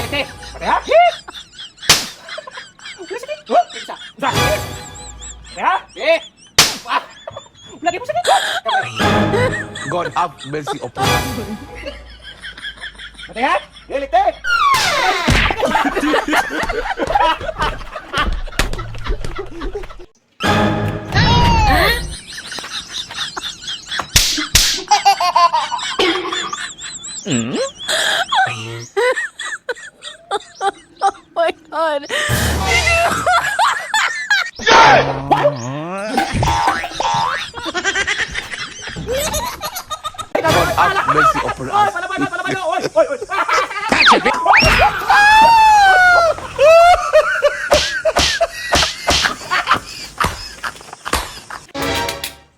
Lete. Patay ha? Wala sakit. Oh, isa. Isa. Patay ha? Eh. Ah. Lagi mo sakit. God have mercy upon us. Patay ha? Lete. Oh my God. God have mercy upon Oy, us. palaban, palaban. Oy, oy, oy.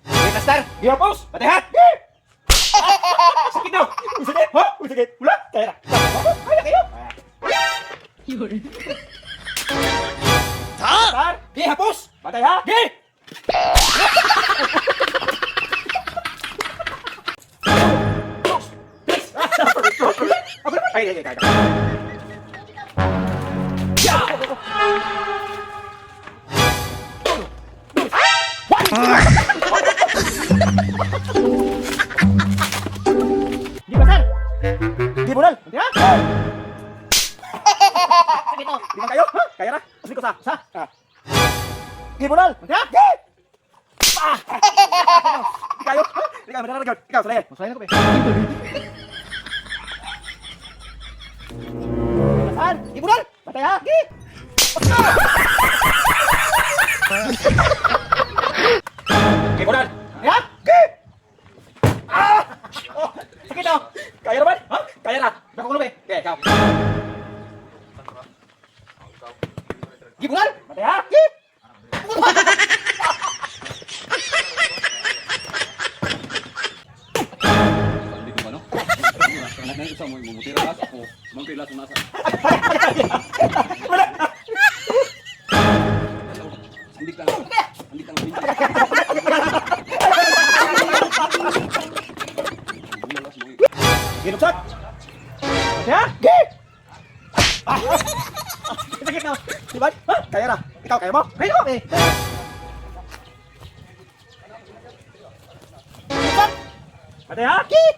Wait, Star. Give pause. Patay ha? Sakit daw. Uy, sakit. Ha? Uy, sakit. Wala. Kaya na. Kaya kayo. Star. Give hapos. Patay ha? Give. Ay, ay, ay, ay. Di ba, sir? Di bunal. Di ha? Sakit to. Di ba kayo? Ha? Kaya na. Usli ko sa. Sa. Ah. Di bunal. Di ha? Di! Ah! Di kayo? Ha? Di kayo, madara na Ikaw, sulayan. Masulayan ako, be. Saan? Di bunal. Patay ha? Di! Di bunal. Di ha? Di! Ah! Oh, sakit daw. Kaya naman? Ha? Kaya na. Baka kulo eh. Okay, ikaw. Gibunal! Matay ha? Gib! Hindi ko ba, no? Anak na isa mo, mumutira ako. Mangkila sa nasa. Sandik lang. Sandik lang. Ginupsat! Matay ha? Gib! Ah! Sakit na. Di ba? Ha? Kaya na. Ikaw, kaya mo? Kaya mo eh. Ginupsat! Matay ha? Gib!